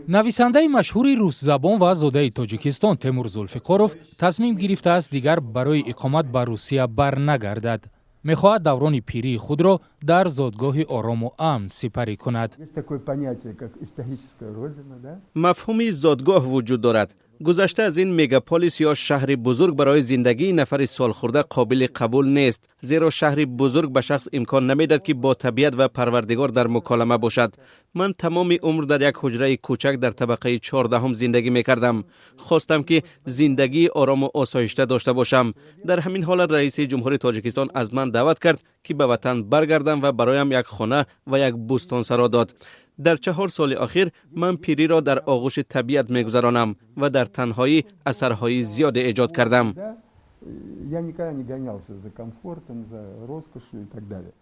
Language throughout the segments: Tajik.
Нависандаи машҳури русзабон ва зодаи Тоҷикистон Темур Зулфиқоров тасмим гирифтааст, дигар барои иқомат ба Русия барнагардад. Мехоҳад даврони пирии худро дар зодгоҳи орому амн сипарӣ кунад. Мафҳуми зодгоҳ вуҷуд дорад. Гузашта аз ин, мегаполис ё шаҳри бузург барои зиндагии нафари солхӯрда қобили қабул нест, зеро шаҳри бузург ба шахс имкон намедиҳад, ки бо табиат ва Парвардигор дар муколама бошад. Ман тамоми умр дар як ҳуҷраи кӯчак дар табақаи 14-ум зиндагӣ мекардам. Хостам, ки зиндагии орому осоишта дошта бошам. Дар ҳамин ҳолат раиси ҷумҳури Тоҷикистон аз ман даъват кард, ки ба ватан баргардам, ва бароям як хона ва як бӯстонсаро дод. Дар 4 соли охир ман пириро дар оғӯши табиат мегузаронам ва дар танҳоӣ асарҳои зиёде эҷод кардам. Я никогда не гонялся за комфортом, за роскошью и так далее.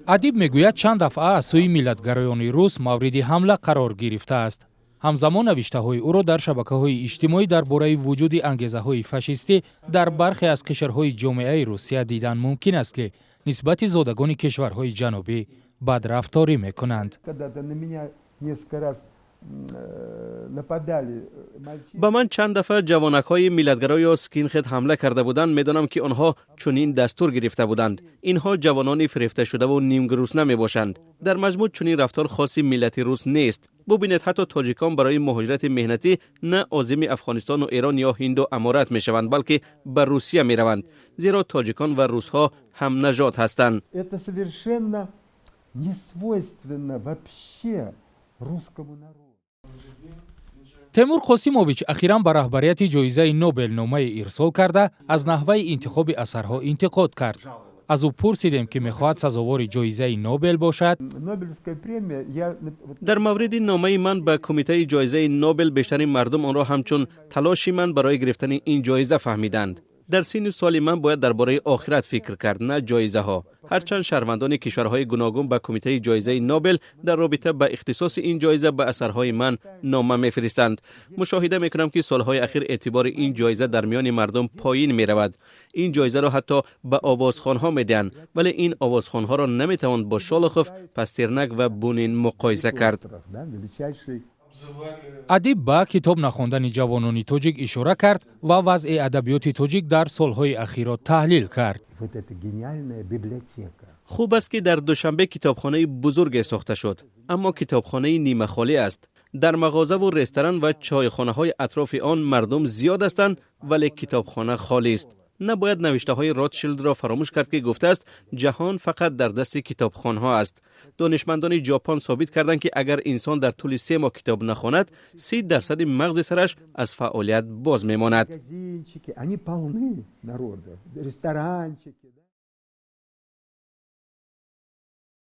Адиб мегӯяд, чанд дафъа аз сӯи миллатгароёни рус мавриди ҳамла қарор гирифтааст. Ҳамзамон навиштаҳои ӯро дар шабакаҳои иҷтимоӣ дар бораи вуҷуди ангезаҳои фашистӣ дар бархе аз қишрҳои ҷомеаи Русия дидан мумкин аст, ки нисбати зодагони кишварҳои ҷанубӣ бадрафторӣ мекунанд. Несколько раз нападали. Ба ман чанд дафъа ҷавонакҳои миллатгаро ё скинхед ҳамла карда буданд. Медонам, ки онҳо чунин дастур гирифта буданд. Инҳо ҷавонони фирефташудаву нимгурусна мебошанд. Дар маҷмӯъ, чунин рафтор хоси миллати рус нест. Бубинед, ҳатто тоҷикон барои муҳоҷирати меҳнатӣ на озими Афғонистону Эрон ё Ҳинду Аморат мешаванд, балки ба Русия мераванд, зеро тоҷикон ва русҳо ҳамнажод ҳастанд. Это совершенно не свойственно вообще русскому народу. Темур Қосимович ахиран ба раҳбарияти ҷоизаи Нобел номае ирсол карда, аз наҳваи интихоби асарҳо интиқод кард. Аз ӯ пурсидем, ки мехоҳад сазовори ҷоизаи Нобел бошад. Дар мавриди номаи ман ба кумитаи ҷоизаи Нобел, бештари мардум онро ҳамчун талоши ман барои гирифтани ин ҷоиза фаҳмиданд. Дар синну соли ман бояд дар бораи охират фикр кард, на ҷоизаҳо. Ҳарчанд шаҳрвандони кишварҳои гуногун ба кумитаи ҷоизаи Нобел дар робита ба ихтисоси ин ҷоиза ба асарҳои ман нома мефиристанд. Мушоҳида мекунам, ки солҳои ахир эътибори ин ҷоиза дар миёни мардум поин меравад. Ин ҷоизаро ҳатто ба овозхонҳо медиҳанд, вале ин овозхонҳоро наметавон бо Шолохов, Пастернак ва Бунин муқоиса кард. Адиб ба китоб нахондани ҷавонони тоҷик ишора кард ва вазъи адабиёти тоҷик дар солҳои ахирро таҳлил кард. Хуб аст, ки дар Душанбе китобхонаи бузурге сохта шуд, аммо китобхонаи нимахолӣ аст. Дар мағозаву ресторан ва чойхонаҳои атрофи он мардум зиёд ҳастанд, вале китобхона холист. Набояд навиштаҳои Ротшилдро фаромӯш кард, ки гуфтааст, ҷаҳон фақат дар дасти китобхонҳо аст. Донишмандони Ҷопон собит карданд, ки агар инсон дар тӯли 3 моҳ китоб нахонад, 30 дарсади мағзи сараш аз фаъолият боз мемонад. Они полны народа, ресторанчики.